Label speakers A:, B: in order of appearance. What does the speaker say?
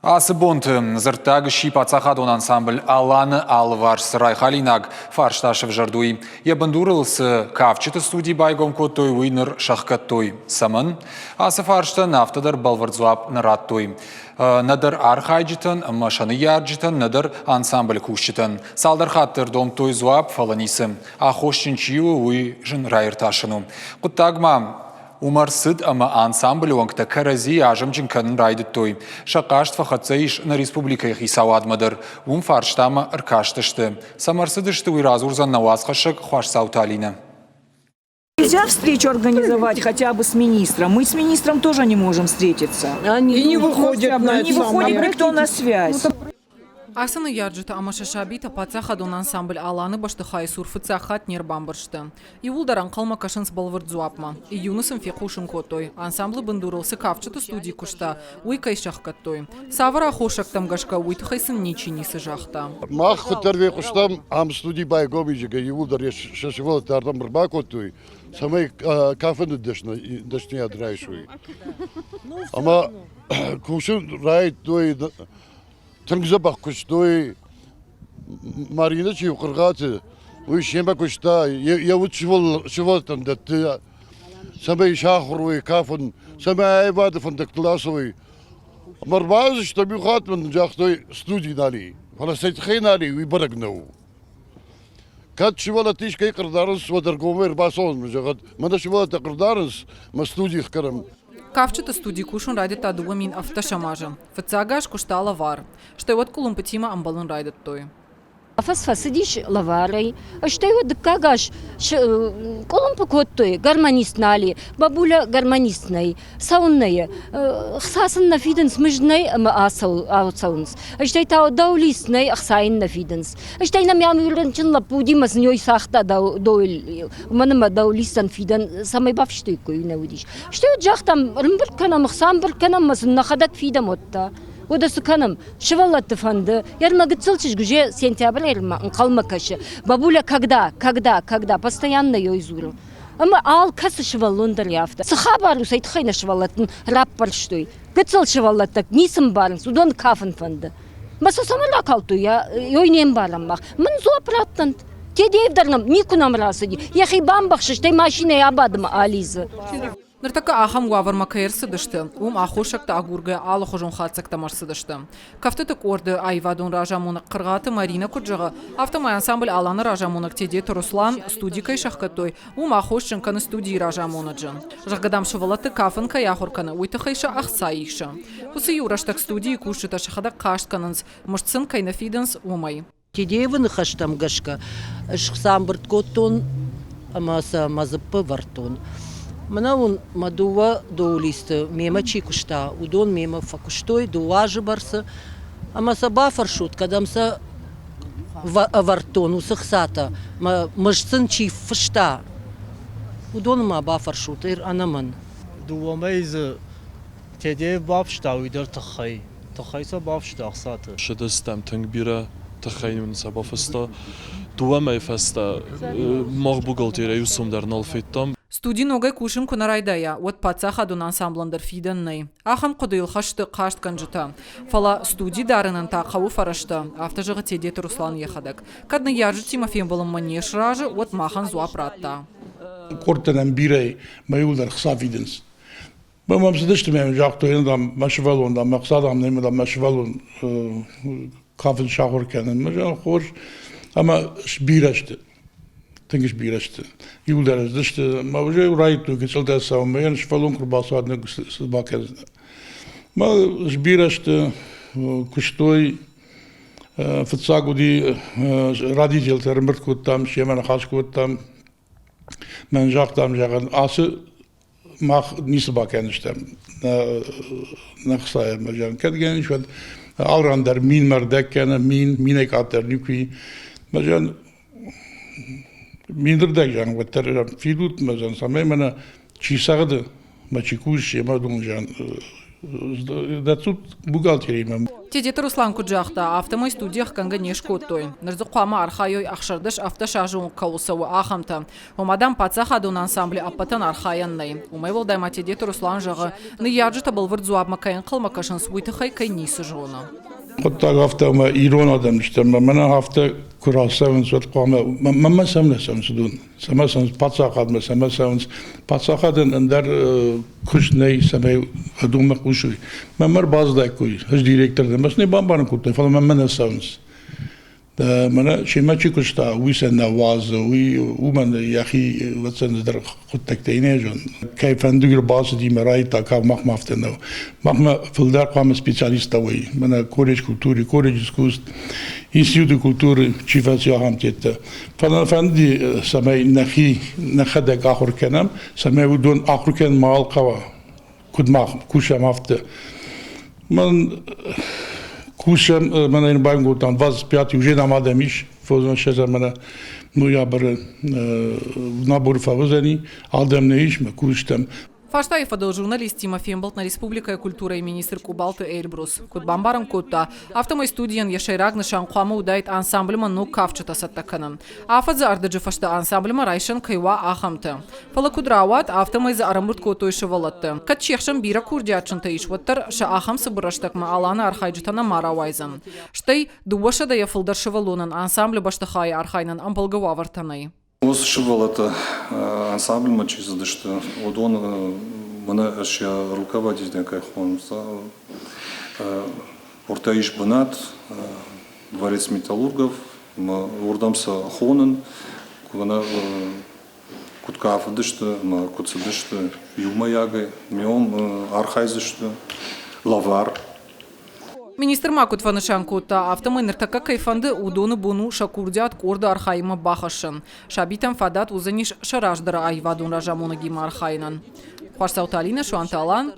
A: Ацы бонты дзырддаг сси паддзахадон ансамбль «Алан-ы» алыварс цы райхалинаг фарста сӕвзӕрд, уый. Йӕ бындурыл цы кафджыты студи байгом кодтой, уый ныр сӕхгӕдтой. Цӕмӕн? Ацы фарстӕн афтӕ дӕр бӕлвырд дзуапп нӕ радтой. Нӕдӕр архайджытӕн ӕмӕ сӕ ныййарджытӕн, нӕдӕр ансамблы кусджытӕн. Цалдӕр хатты ӕрдомдтой дзуапп, фӕлӕ ницы. Аххосджын чи у, уый зын раиртасын у. Хъуыддаг ма Уым ӕрцыд ӕмӕ ансамблы уӕнгтӕ кӕрӕдзийы азымджын кӕнын райдыдтой. Сӕ хъаст фӕхӕццӕ ис нӕ республикӕйы хицауадмӕ дӕр. Уым фарстамӕ ӕркастысты. Цӕмӕ ӕрцыдысты, уый радзурдзӕн нӕ уацхӕссӕг Хуасдзауты Алинӕ.
B: Нельзя встречу организовать хотя бы с министром. Мы с министром тоже не можем встретиться.
C: Они и не выходят на
B: Не выходит никто на связь.
D: Ацы ныййарджытӕ ӕмӕ сӕ сабитӕ паддзахадон ансамбль «Алан-ы» бӕстыхайы цур фыццаг хатт не рбамбырсты. Иууылдӕр ӕнхъӕлмӕ кӕсынц бӕлвырд дзуапмӕ. Июны сын фехъусын кодтой, ансамблы бындурыл цы кафджыты студи куыста, уый кӕй сӕхгӕдтой. Цавӕр аххосӕгтӕм гӕсгӕ, уый тыххӕй сын ничи ницы загъта.
E: Мах куыддӕр фехъуыстам, ам студи байгом и, зӕгъгӕ, иууылдӕр сӕ сывӕллӕтты ардӕм ӕрбакодтой, цӕмӕй кафыны дӕсныйад райсой. Ӕмӕ кусын райдыдтой тынг дзӕбӕх куыстой. Марина чи Хъыргъаты, уый семӕ куыста, йӕ уд сывӕллӕттӕн дӕтты, цӕмӕй сахуыр уой кафын, цӕмӕй аивады фӕндӕгтыл ацӕуой. Ӕмӕ ӕрбацыдыстӕм иу хатт мын загътой, студи нал и, фӕлӕ цӕй тыххӕй нал и, уый бӕрӕг нӕу. Кӕд сывӕллӕтты искӕй хъырдарынц, уӕд ӕргомӕй ӕрбацӕуӕнт мын зӕгъӕд, мӕнӕ сывӕллӕттӕ хъырдарынц, мӕ студийы хкӕнӕм.
D: Кафджыты студи кусын райдыдта 2017 азы. Фыццаг аз куыста лӕвар. Стӕй уӕд къуылымпытимӕ ӕмбӕлын райдыдтой.
F: Афӕдз фӕцыдис лӕварӕй, стӕй уӕд дыккаг аз къуылымпы кодтой, гармонист нал и, бабуля гармонист нӕй, цӕуын нӕй, ӕхца сын нӕ фидынц, мызд нӕй ӕмӕ ацӕуынц. Стӕй та даулист нӕй, ӕхца йын нӕ фидынц. Стӕй нӕм ам рынчын лӕппу уыди ӕмӕ сын ой цагъта дойл, уымӕн ӕмӕ даулистӕн фидӕн цӕмӕй бафыстаиккой, уый нӕ уыдис. Стӕй уӕд загътам, ӕрӕмбырд кӕнӕм, ӕхца ӕмбырд кӕнӕм ӕмӕ сын нӕхӕдӕг фидӕм уӕдта. Уӕдӕ цы кӕнӕм? Сывӕллӕтты фӕнды. Йӕ гыццыл чызг уже сентябрь ӕнхъӕлмӕ кӕсы. Бабуля, когда, когда, когда, постоянно ей дзуры. Ӕмӕ алкӕцы сывӕллон дӕр афтӕ. Цы хабар у, цӕй тыххӕй нӕ сывӕллӕттӕн раппӕрстой? Гыццыл сывӕллӕттӕ ницы мбарынц, уыдон кафын фӕнды. Мӕ сӕ цӕмӕн ракалдтой, ой не мбарӕм мах. Мын дзуапп раттӕнт. Тедеев дӕр нӕм никуы нӕм рацыди. Йӕхи бамбӕхсы, стӕй машинӕйы абады мӕ алидзы.
D: Ныртӕккӕ ахӕм уавӕрмӕ кӕй ӕрцыдысты, уым аххосӕгтӕ агургӕ алыхуызон хатдзӕгтӕм ӕрцыдысты. Кӕфтыты къорды аивадон разамонӕг Хъыргъаты Маринӕ куыд зӕгъы, афтӕмӕй ансамбль «Алан-ы» разамонӕг Тедеты Руслан студи кӕй сӕхгӕдтой, уым аххосджын кӕны студийы разамонӕджы. Зӕгъгӕ, дам, сывӕллӕтты кафын кӕй ахуыр кӕны, уый тыххӕй сӕ ӕхца исы. Уыцы иу рӕстӕг студийы кусджытӕ сӕхӕдӕг хъаст кӕнынц, мызд сын кӕй нӕ фидынц, уымӕй.
G: Тедеевы ныхӕстӕм гӕсгӕ сӕмбырд кодтон ӕмӕ сӕ мӕ дзыппы вӕрдтон. Мӕнӕ уын мӕ дыууӕ доулисты мемӕ чи куыста, уыдон мемӕ фӕкуыстой дыууӕ азы бӕрцы ӕмӕ сӕ бафӕрсут, кӕдӕм сӕ ӕвӕрдтон, уыцы хцатӕ, мӕ мызд сын чи фыста, уыдоны ма бафӕрсут ӕнӕ мӕн.
H: Дыууӕ мӕйы дзы Тедеев бафыста уый дӕр тыххӕй. Тыххӕй сӕ бафыста ӕхцаты.
I: Ссыдыстӕм тынг бирӕ, тыххӕй нын сӕ бафыста. Дыууӕ мӕйы фӕстӕ мах бухгалтерийӕ иу сом дӕр нал федтам.
D: Студи ногӕй кусын куы нӕ райдайа, уӕд паддзахадон ансамблӕн дӕр фидӕн нӕй. Ахӕм хъуыдыйыл хӕсты хъастгӕнджытӕ. Фӕлӕ студи дарынӕн та хъӕуы фӕрӕзтӕ, афтӕ зӕгъы Тедеты Руслан йӕхӕдӕг. Кӕд ныййарджытимӕ фембӕлынмӕ не сразы, уӕд махӕн дзуапп радта.
J: Къордтӕ нӕм бирӕ и, мӕ иууылдӕр хца фидынц. Мӕ мӕм цыдысты, мӕ загътой, дам, мӕ сывӕллон, дам, мӕ хца, дам, нӕй, дам, мӕ сывӕллон кафын сахуыр кӕнын. Мӕ зӕгъын, хорз. Ӕмӕ сбирӕ сты. Тынг сбирӕ сты. Иуылдӕр сдысты. Мӕ уже райдыдтой гыццылтӕ цӕуын. Мӕ йын сывӕллон куы рбацӕуа, цы бакӕндзынӕ. Мӕ сбирӕ сты, куыстой. Фыццаг уыди радителтӕ ӕрӕмбырд кодтам, семӕ ныхас кодтам. Мӕн загътам, зӕгъын, ацы мах ницы бакӕндзыстӕм нӕ хцайӕ ӕмӕ зӕгъын, кӕд гӕнӕн ис, уӕд алран дӕр минмӕ рдӕг кӕнӕ мин, минӕй къаддӕр никуы и. Мӕ зӕгъын, минырдӕг зӕгъын, уӕддӕр фидут мӕ зӕгъын, цӕмӕй мӕнӕ чи цӕгъды, мӕ чи кусы, семӕ дон зӕгъын, дӕттут бухгалтеримӕ.
D: Тедеты Руслан куыд загъта, афтӕмӕй студи ӕхгӕнгӕ не скодтой. Ныр дзы хъуамӕ архайой 16 18 азы онг кӕуыл цӕуы, ахӕмтӕ. Ома, дам, паддзахадон ансамблы ӕппӕтӕн архайӕн нӕй. Уымӕй уӕлдай ма Тедеты Руслан зӕгъы, ныййарджытӕ бӕлвырд дзуапмӕ кӕй ӕнхъӕлмӕ кӕсынц, уый тыххӕй кӕй ницы зоны.
J: Хъуыддаг афтӕ ӕмӕ ирон адӕм стӕм, мӕнӕ афтӕ куы рацӕуынц, уӕд хъуамӕ мӕнмӕ сӕм нӕ цӕуынц уыдон. Цӕмӕ цӕуынц паддзахадмӕ, цӕмӕ цӕуынц. Паддзахадӕн ӕндӕр куыст нӕй, цӕмӕй уыдонмӕ хъусой. Мӕнмӕ ӕрбацыдаиккой, ӕз директор дӕн, мӕ сын бамбарын кодтой, фӕлӕ мӕнмӕ нӕ цӕуынц. Мӕнӕ чемӕ чи куыста, уый сӕ нӕ уадзы, уый уымӕн йӕхи ӕвӕццӕгӕн дӕр хъуыддӕгтӕй нӕ зоны. Кӕй фӕнды ӕрбацыди мӕ райдыдта, кӕм махмӕ афтӕ нӕу. Махмӕ фылдӕр хъуамӕ специалисттӕ уой. Мӕнӕ колледж культуры, колледж искусств, институты культуры чи фӕци, ахӕм теттӕ. Фӕлӕ фӕнди, цӕмӕй нӕхи нӕхӕдӕг ахуыр кӕнӕм, цӕмӕй уыдон ахуыр кӕнын ма хъӕуа, куыд мах кусӕм, афтӕ. Мӕн кусӕм, мӕнӕ йын байгом кодтам 25 уже нам адӕм ис, фондзон ссӕдзӕм мӕнӕ ноябры набор фӕуыдзӕни, адӕм нӕ ис, мӕ кусдзӕн.
D: Фарстайы фӕдыл журналисттимӕ фембӕлд нӕ республикӕйы культурӕйы министр Къубалты Эльбрус. Куыд бамбарын кодта, афтӕмӕй студийӕн йӕ сӕйраг нысан хъуамӕ уыдаид ансамблмӕ ног кафджытӕ цӕттӕ кӕнын. Афӕдзы ӕрдӕджы фӕстӕ ансамблмӕ райсӕн кӕй уа, ахӕмтӕ. Фӕлӕ куыд рауад, афтӕмӕй дзы ӕрӕмбырд кодтой сывӕллӕтты. Кӕд се хсӕн бирӕ курдиатджынтӕ ис, уӕддӕр сӕ ахӕм цыбыр рӕстӕгмӕ Аланы архайджытӕ нӕма рауайдзӕн. Стӕй, дыууӕсӕдӕйӕ фылдӕр сывӕллонӕн ансамблы бӕстыхайы архайынӕн ӕмбӕлгӕ уавӕртӕ нӕй.
K: Уыцы сывӕллӕттӕ ансамбльмӕ чи цыдысты, уыдон мӕнӕ ӕз сӕ руководитель кӕй хонынц, уырдӕм ис бынат, дворец металлургов, ӕмӕ уырдӕм сӕ хонын, куы куыд кафыдысты ӕмӕ куыд цыдысты иумӕйагӕй, ме архайдзысты лӕвар.
D: Министр ма куыд фӕнысан кодта, афтӕмӕй ныртӕккӕ кӕй фӕнды, уыдоны бон у сӕ курдиат къорды архайынмӕ бахӕссын. Сабитӕн фадат уыдзӕнис сӕ раздӕры аивадон разамонӕгимӕ архайынӕн. Хуасдзауты Алинӕ, Суанты Алан.